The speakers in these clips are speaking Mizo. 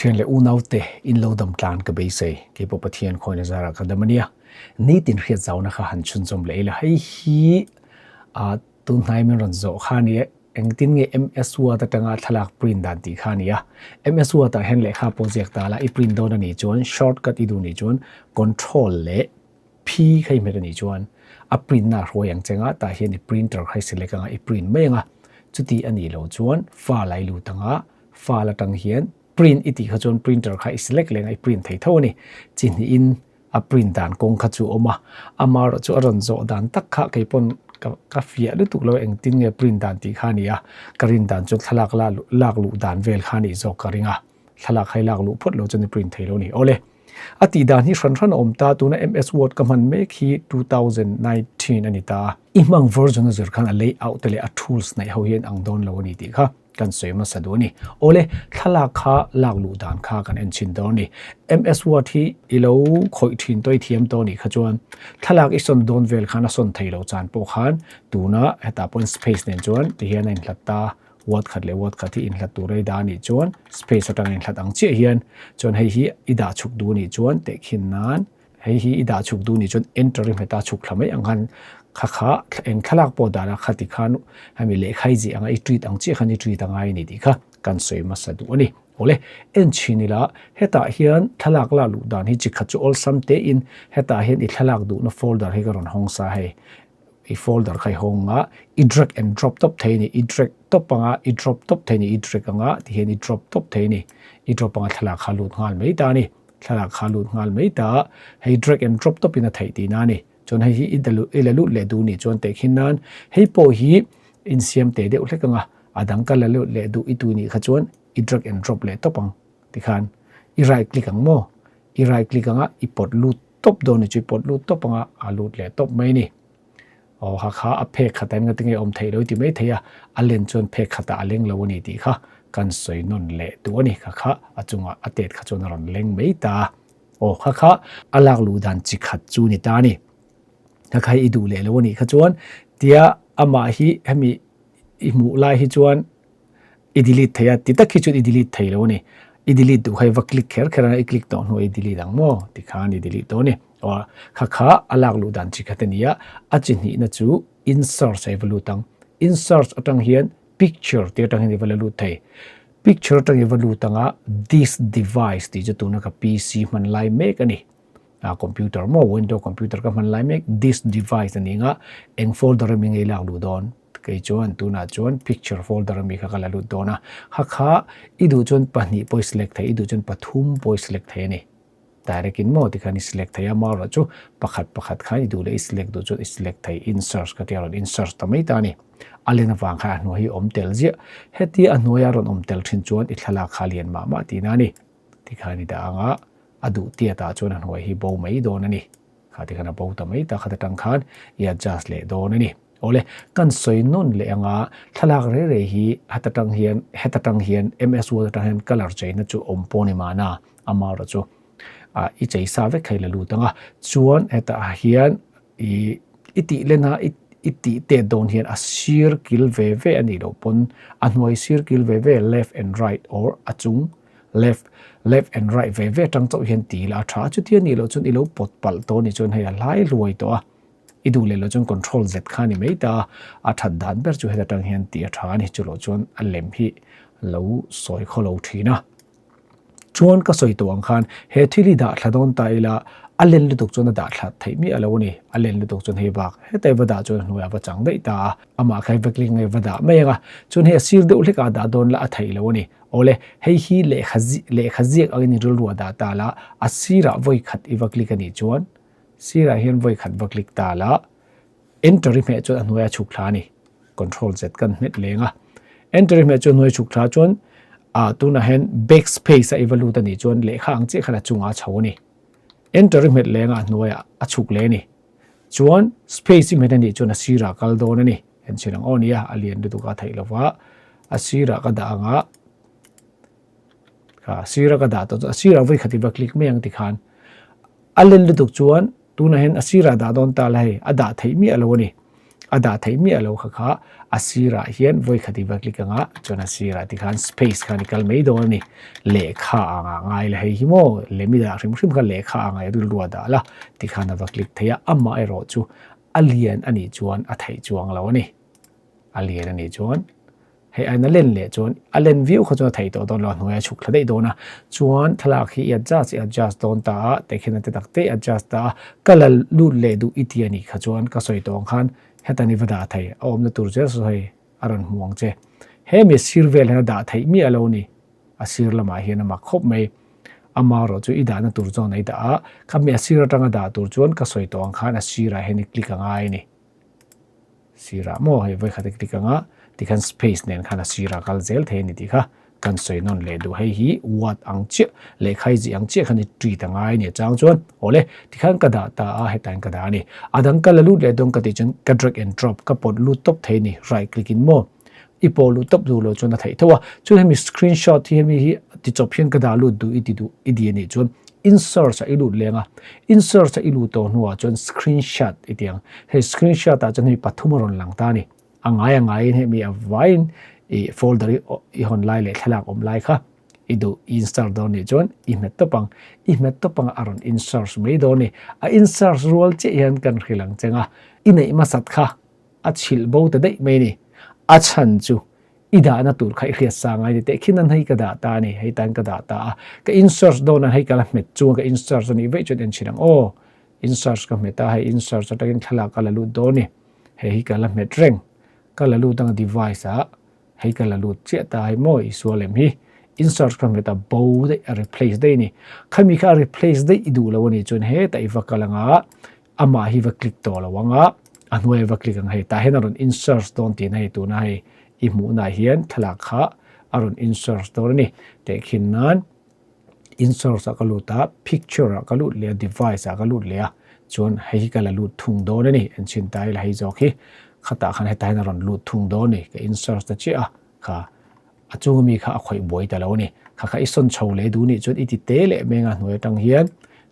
Thian leh unaute in lo dam tlan ka beisei, keipawh Pathian khawina zarah ka dam a nia. Nitin hriat zauna kha han chhunzawm leh ila, hei hi ah tunhnai min rawn zawh kha a nia, engtin nge MS Word atanga thlalak print dan tih kha a nia. MS Word ah hian lehkha pawh ziak ta la, i print dawn a nih chuan shortcut i duh nih chuan control leh P kha i hmet a nih chuan a print na hruai ang che nga, tah hian i printer kha i select anga i print mai anga, chuti a nih loh chuan file a i lut anga, file atang hian print i tih kha chuan printer kha i select leh anga i print thei tho a ni. Chi hnihin a print dan kawng kha chu a awm a, amaherawh chu a rawn zawh dan tak kha kei pawn ka ka fiah lutuk lo engtin nge print dan tih kha a ni a, ka rin dan chu thlalak lak luh dan vel kha a nih zawk ka ring a. Thlalak hai lak luh phawt lo chuan i print thei lo a ni. Awle, a tih dan hi hran hran a awm ta, tuna MS Word ka hman mek hi 2019 a ni ta a. I hmang version a zir khan a layout te leh a tools neih ho hi an ang dawn lo a ni tih kha kan sawi hmasa duh a ni. Awle, thlalak kha lak luh dan kha kan en chhin dawn a ni. MS Word hi i lo khawih thin tawh i thiam tawh a nih kha chuan thlalak i sawn dawn vel khan a sawn thei lo chan pawh khan tuna hetah pawhin space nen chuan tihian a inhlat ta. Word khat leh word khat hi inhlat tur a i dah a nih chuan space atanga inhlat ang chiah hian chuan hei hi i dah chhuk duh a nih chuan tehkhin nan hei hi i dah chhuk duh a nih chuan enter i hmet a chhuk thla mai ang khan kha kha eng thlalak pawh dan a khati khan hemi lehkha i zih anga i treat ang chiah khan i treat angai a ni tih kha kan sawi hmasa duh a ni. Awle, en chhin ila hetah hian thlalak lak luh dan hi chi khat chu awlsam tein hetah hian i thlalak duhna folder hi ka rawn hawng sa hei. I folder kha i hawng anga i drag and drop tawp thei a ni, i drag tawp anga i drop tawp thei a ni, i drag anga tihian i drop tawp thei a ni, i drop anga thlalak kha lut nghal mai ta a ni, thlalak kha lut nghal mai ta a, hei drag and drop tawp in a theih tihna a ni, chuan hei hi i la lut leh duh nih chuan tehkhin nan hei pawh hi insiam teh deuh hlek anga a dang ka la lut leh duh i tu nih kha chuan i drag and drop leh tawp ang tikhan i right click ang maw i right click anga i pawt lut tawp dawn ni chu i pawt lut tawp anga a lut leh tawp mai ni. Aw ha kha a phek khat ah hian ngatinge awm theih lo i ti mai thei a, a len chuan phek khat ah a leng lo a ni tih kha kan sawi nawn leh duh a ni. Kha kha a chungah a tet kha chuan a rawn leng mai ta a. Aw kha kha a lak luh dan chi khat chu ni ta a ni. Kha kha hi i duh leh lo a nih kha chuan tia amah hi hemi i hmuh lai hi chuan i delete thei a, ti tak hi chuan i delete thei lo a ni. I delete duh kha i va click kher kher a, i click tawh hnuah i delete ang maw? Ti khan i delete tawh a ni. Aw, kha kha a lak luh dan chi khat a ni a, a chi hnihna chu insert a i va lut ang. Insert atang hian picture tih atang hian i va la lut thei. Picture atang i va lut ang a, this device tih chu tuna ka PC hman lai mek a ni. A computer maw, window computer ka hman lai mek, this device a ni ang a, eng folder ami nge i lak luh dawn? Kei chuan tunah chuan picture folder ami kha ka la lut dawn a, kha kha i duh chuan pahnih pawh i select thei, i duh chuan pathum pawh i select thei a ni. Direct in maw tikhan i select thei a, marawh chu pakhat pakhat khan i duh leh i select duh chuan i select thei, in search ka tia rawn in search ta mai ta a ni. A len avang khan a hnuai hi awm tel ziah, hetia a hnuaia rawn awm tel thin chuan i thlalak kha lian mah mah tihna a ni. Tikhan i dah ang a, a duh tiatah chuan a hnuai hi bo mai dawn a ni. Kha tikhan a bo ta mai ta khat atang khan i adjust leh dawn a ni. Awle, kan sawi nawn leh anga thlalak rei rei hi heta tang hian heta tang hian MS Word atang hian colour cheina chu awm pawh ni mahna amaherawh chu ah i chei sa vek kha i la lut anga chuan hetah hian i i tih lena i i tih tet dawn hian a sir kil ve ve a nih loh pawn a hnuai sir kil ve ve left and right or a chung left left and right ve ve atang chauh hian ti ila a tha a chuti a nih loh chuan i lo pawt palh tawh a nih chuan hei a hlai hluai tawh a i duh leh loh chuan control z kha a ni mai ta a a that dan ber chu heta tang hian tih a tha a ni chu loh chuan a lem hi lo sawi khaw lo thin a chuan ka sawi tawh ang khan he thil hi dah thla dawn ta ila a len lutuk chuan a dah thla theih miah lo a ni a len lutuk chuan hei bak heta i va dah chuan a hnuaiah va chang daih ta a amah kha i va click nge va dah mai ang a chuan hei a sir deuh hlekah dah dawn la a theih loh a ni. Awle, hei hi lehkha lehkha ziak angin i rilru a dah ta la, a sirah vawi khat i va click a nih chuan, sirah hian vawi khat va click ta la, enter i hmeh chuan a hnuai a chhuk thla a ni, control Z kan hmet leng a, enter i hmeh chuan hnuai a chhuk thla chuan, ah tunah hian backspace a i va lut a nih chuan lehkha ang chiah khan a chungah a chho a ni, enter i hmet leng a a hnuaiah a chhuk leh a ni, chuan space i hmet a nih chuan a sirah a kal dawn a ni. En chhin ang aw nia, a lian lutuk a theih lova, a sirah ka dah ang a, kha sira ka dah tawh chu a sirah vawi khat i va click mai ang tikhan a len lutuk chuan tunah hian a sirah dah dawn ta la hei a dah theih miah lo a ni. A dah theih miah lo kha kha a sirah hian vawi khat i va click anga chuan a sirah tikhan space khan i kal mai dawn a ni. Lehkha anga ngai la hei hi maw lem i dah hrim hrim kha lehkha anga i rilru a dah la tikhan a va click thei a, amaherawh chu a lian a nih chuan a theih chuang lo a ni. A lian a nih chuan Hei aina len leh chuan a len viau kha chuan a theih tawh dawn lo a hnuai a chhuk thla daih dawn a, chuan thlalak hi i adjust i adjust dawn ta a, tehkhin a ti tak te i adjust ta a, ka la lut leh duh i ti a nih kha chuan ka sawi tawh ang khan heta ni va dah thei a awmna tur zel saw hei a rawn hmu ang che. He mi sir vel hian a dah theih miah lo a ni, a sir lamah hian a mak khawp mai. Amaherawh chu i dahna tur chuan a i dah a, khami a sir atanga dah tur chuan ka sawi tawh ang khan a sirah hian i click a ngai a ni. Sirah maw hei vawikhat i click anga tikhan space nen khan a sirah kal zel thei a ni tih kha kan sawi nawn leh duh. Hei hi word ang chiah lehkha i zih ang chiah khan i treat a ngai a ni a chang chuan awle tikhan ka dah ta a hetah hian ka dah a ni. A dang ka la lut leh dawn ka tih chuan ka drag and drop ka pawt lut tawp thei a ni right click in maw i pawh luh tawp duh loh chuan a theih tho a. Chuan hemi screenshot hi hemi hi tichawp hian ka dah lut duh i ti duh i di a nih chuan insert ah i lut leng a, insert a i lut tawh hnuah chuan screenshot i ti ang. Hei screenshot ah chuan hemi pathum a rawn lang ta a ni. A ngai a ngaiin hemi a vaiin i folder i i hawn lai leh thlalak awm lai kha i duh i insert dawn nih chuan i hmet tawp ang. I hmet tawp ang a rawn insert mai dawn a ni. A insert rual chiah hian kan hrilh ang cheng a, i neih hmasat kha a chhilh bo ta daih mai a ni. A chhan chu i dahna tur kha i hriat sa ngai ni teh khin an hei ka dah ta a ni, hei tan ka dah ta a, ka in-search dawn a hei ka la hmet chung a ka in-search a nih veih chuan en chhin ang aw, in-search ka hmet a, hei in-search atangin thlalak ka la lut dawn a ni, hei hi ka la hmet reng, ka la lut ang device ah hei ka la lut chiah ta hei maw Isua lem hi in-search ka hmet a bo daih a replace daih a ni, khami kha a replace daih i duh lo a nih chuan hetah i va kal ang a, Amah hi va click tawh lo ang a, a hnuai va click ang hei tah hian a rawn insert dawn tihna hei tuna hei i hmuhna ah hian thlalak kha a rawn insert dawn a ni. Tehkhin nan insert ah ka lut a, picture ah ka lut leh a, device ah ka lut leh a, chuan hei hi ka la lut thung dawn a ni. Enchhin ta ila hei zawk hi khatah khan hetah hian a rawn lut thung dawn a ni. Ka insert ta chiah a kha a chunga mi kha a khawih buai ta lo a ni. Kha kha i sawn chho leh duh nih chuan i ti te leh meng a hnuai atang hian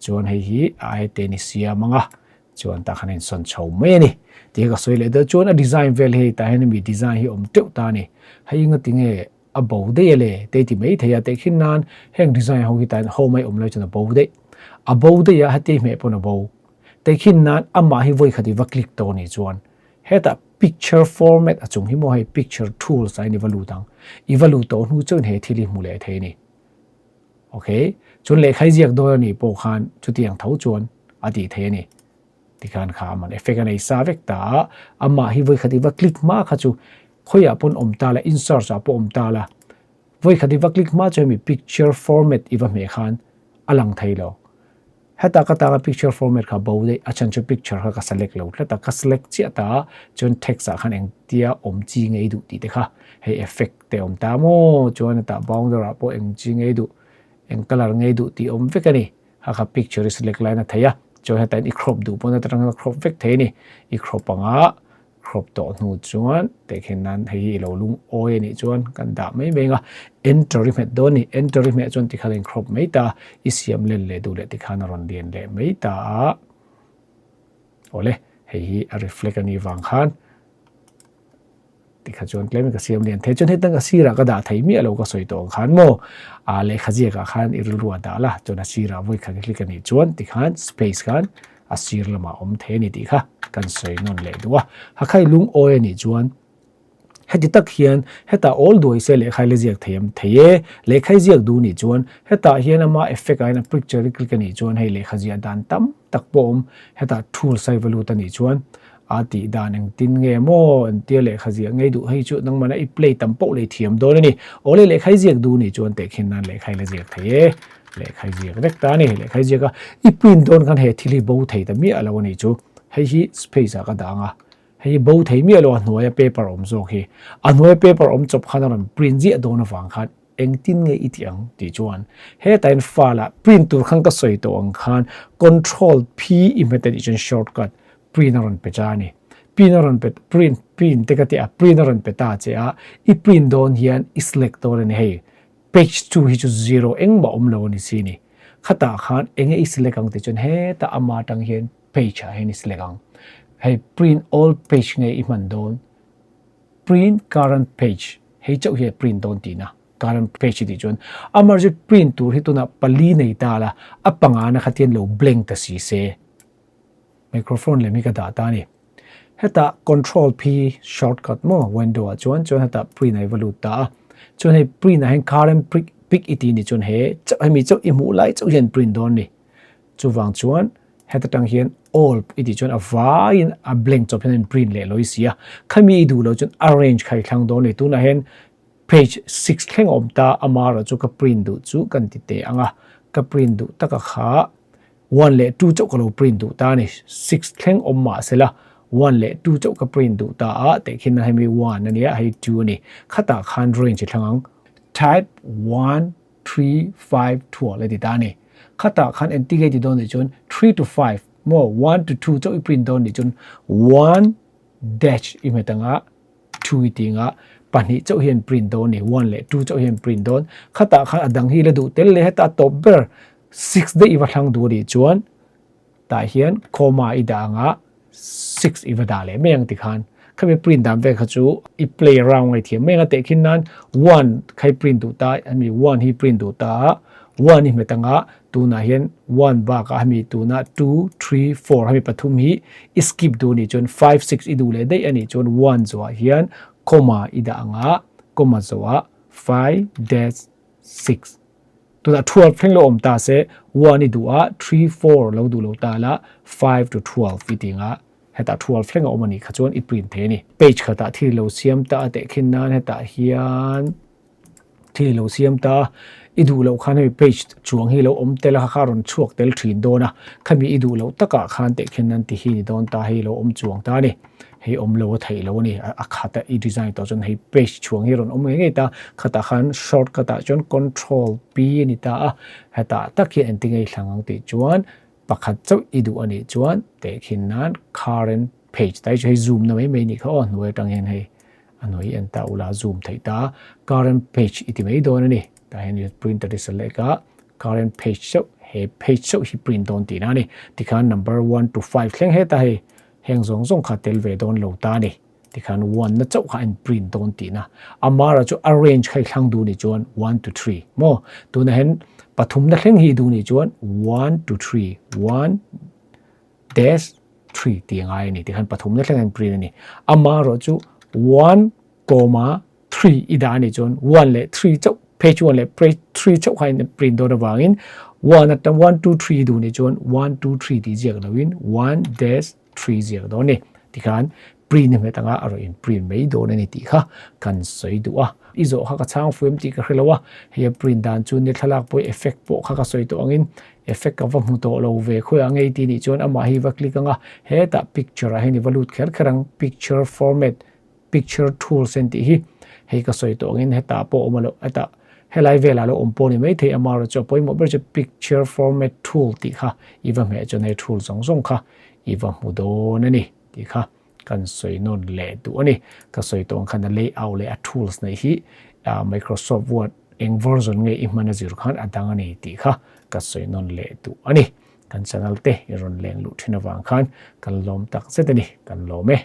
chuan hei hi a ai te ni siam ang a, chuan tah khan a insawn chho mai a ni. Tih ka sawi leh deuh chuan a design vel hei tah hian mi design hi awm teuh ta a ni. Hei nga tinge a bo daih a le te ti mai thei a tehkhin nan heng design ho hi tah hian home a awm lai chuan a bo daih. A bo daih a heti hmeh pawn a bo. Tehkhin nan amah hi vawi khat i va click tawh a nih chuan Hetah picture format a chung hi maw hei picture tools ah hian i va lut ang. I va lut tawh hnu chuan he thil hi hmu leh thei a ni. Ok, chuan lehkha i ziak dawn a nih pawh khan chutiang tho chuan a tih thei a ni. Tikhan kha aman effect a nei sa vek ta a, amah hi vawikhat i va click hma kha chu khawiah pawn awm ta la, insert ah pawh awm ta la, vawikhat i va click hma chu hemi picture format i va hmeh khan a lang thei lo. Heta ka tanga picture format kha bo daih, a chhan chu picture kha ka select lo tlat a, ka select chiah ta a, chuan text ah khan engtia awm chi ngei duh tih te kha hei effect te awm ta maw, chuan hetah boundary ah pawh eng chi ngei duh, eng colour ngei duh tih awm vek a ni, kha kha picture i select laiin a thei a, chuan heta in i crop duh pawn heta tang hian a crop vek thei a ni, i crop anga Crop tawh hnu chuan tehkhin nan hei hi i lo lung awi a nih chuan kan dah mai mai ang a, enter i hmet dawn a ni, enter i hmeh chuan tikhan a in crop mai ta a, i siam len leh duh leh tikhan a rawn lian leh mai ta a, awle hei hi a reflect a nih vang khan tikha chuan tlem in ka siam lian thei chuan hetang a sirah ka dah thei miah lo ka sawi tawh ang khan maw a lehkha ziakah khan i rilru a dah la chuan a sirah vawi khat i click a nih chuan tikhan space khan a sir lamah awm thei a ni tih kha kan sawi nawn leh duh a. Hakhai lungawi a nih chuan heti tak hian hetah awl duai se lehkhai la ziak thei am thei e, lehkhai ziak duh nih chuan hetah hian ama effect ah hian a picture i click a nih chuan hei lehkha ziah dan tam tak pawh awm hetah tools a i va lut a nih chuan a tih dan engtin nge maw entia lehkha ziah ngei duh hei chu nangmah i play tam poh leh thiam dawn a ni. Awle lehkhai ziak duh nih chuan tehkhin nan lehkhai la ziak thei e. Lehkhai ziak vek ta a ni. Lehkhai ziak a i print dawn khan he thil hi bo thei ta miah lo a nih chu. Hei hi space ah ka dah ang a, hei hi bo thei miah lo a hnuaia paper awm zawk hi. A hnuaia paper awm chawp khan a rawn print ziah dawn avang khan engtin nge i tih ang tih chuan hetah hian file ah print tur khan ka sawi tawh ang khan control P i hmet a nih chuan shortcut print a rawn pe cha a ni. Print a rawn pe print print te ka tih a print a rawn pe ta che a i print dawn hian i select dawn a ni hei. Page chu hi chu zero engmah awm lo a ni si ni. Khatah khan enge i select ang tih chuan hetah ama atang hian page ah hian i select ang. Hei print all page nge i hman dawn? Print current page hei chauh hi a print dawn tihna current page i tih chuan amah chu print tur hi tunah pali nei ta la a pangana kha tian lo blank ta si se. Microphone lem hi ka dah ta a ni. Hetah control P shortcut maw window ah chuan chuan hetah print ah i va lut ta a. Chuan hei print ah hian current pic i tih ni chuan he chauh hemi chauh i hmuh lai chauh hian print dawn ni. Chuvang chuan heta tang hian all i tih chuan a vaiin a blank chawp hian a in print leh lawi si a. Khami i duh loh chuan arrange kha i thlang dawn a ni. Tunah hian page 6 thleng a awm ta amaherawh chu ka print duh chu kan ti teh ang a. Ka print duh taka kha 1 leh 2 chauh ka lo print duh ta a ni. 6 thleng awm mah sela 1 leh 2 chauh ka print duh ta a tehkhin na hemi 1 a nia hei 2 a ni. Khatah khan range i thlang ang. Type 1 3 5 12 a ti ta a ni. Khatah khan engti nge ti dawn nih chuan 3 to 5 maw 1 to 2 chauh i print dawn nih chuan 1 dash i hmet anga 2 i ti anga pahnih chauh hian print dawn ni 1 leh 2 chauh hian print dawn. Khatah khan a dang hi la duh tel leh heta tawp ber 6 daih i va thlang duh a nih chuan tah hian comma i dah anga 6 i va dah leh mai ang tikhan khami print dan vel kha chu i play around ngai thiam mai anga tehkhin nan 1 kha i print duh ta hemi 1 hi print duh ta a 1 hi hmet anga tunah hian 1 bakah hemi tunah 2 3 4 hemi pathum hi i skip duh anih chuan 5 6 i duh leh daih anih chuan 1 zawhah hian comma i dah anga comma zawhah 5 dash 6 Tunah 12 thleng lo awm ta se, 1 i duh a, 3, 4 lo duh lo ta la, 5 to 12 i ti nga, hetah 12 thleng a awm a nih kha chuan i print thei a ni. Page khatah thil lo siam ta a tehkhin nan hetah hian thil lo siam ta a, i duh loh khan hemi page chuang hi lo awm tel a, kha kha a rawn chhuak tel thin dawn a, khami i duh loh takah khan tehkhin nan ti hi ni dawn ta, hei lo awm chuang ta a ni. Hei awm lo a theih lo a ni, a khat a i design tawh chuan hei page chhuang hi a rawn awm ngei ngei ta, khatah khan shortcut ah chuan control P a ni ta a, hetah tak hian engtin nge i thlang ang tih chuan pakhat chauh i duh a nih chuan tehkhin nan current page tai chu hei zoom na mai mai a nih kha aw hnuai atang hian hei a hnuai hi en ta ula zoom theih ta a, current page i ti mai dawn a ni, tah hian printer i select a current page chauh he page chauh hi print dawn tihna a ni, tikhan number 1 to 5 thleng heta hei. Heng zawng zawng kha tel ve dawn lo ta a ni. Tikhan 1 na chauh kha a in print dawn tihna. Amara chu a range kha i thlang duh nih chuan 1 to 3 maw? Tunah hian pathumna thleng hi i duh nih chuan 1 to 3, 1 dash 3 tih a ngai a ni. Tikhan pathumna thleng a in print a ni. Amarawh chu 1 comma 3 i dah a nih chuan 1 leh 3 chauh page 1 leh page 3 chauh kha in print dawn avangin 1 atang 1 2 3 duh nih chuan 1 2 3 tih ziak loin 1 dash 3 ziak dawn a ni. Tikhan print a hmet anga a rawn in print mai dawn a ni tih kha kan sawi duh a. I zawh kha ka chhang fuh em tih ka hre lo a, hei a print dan chu nia thlalak pawh effect pawh kha ka sawi tawh angin effect ka va hmu tawh lo ve khawiah ngei tih nih chuan amah hi va click anga hetah picture ah hian i va lut kher kher ang picture format Picture tools en tih hi hei ka sawi tawh angin hetah pawh awm a loh hetah helai velah lo awm pawh ni maithei amaherawh chu a pawimawh ber chu picture format tool tih kha i va hmeh chuan hei tool zawng zawng kha i va hmu dawn a ni tih kha kan sawi nawn leh duh a ni. Ka sawi tawh ang khan a layout leh a tools neih hi Microsoft Word eng version nge i hman a zir khan a dang a ni tih kha ka sawi nawn leh duh a ni. Kan channel te i rawn leng luh thin avang khan kan lawm tak zet a ni, kan lawm e.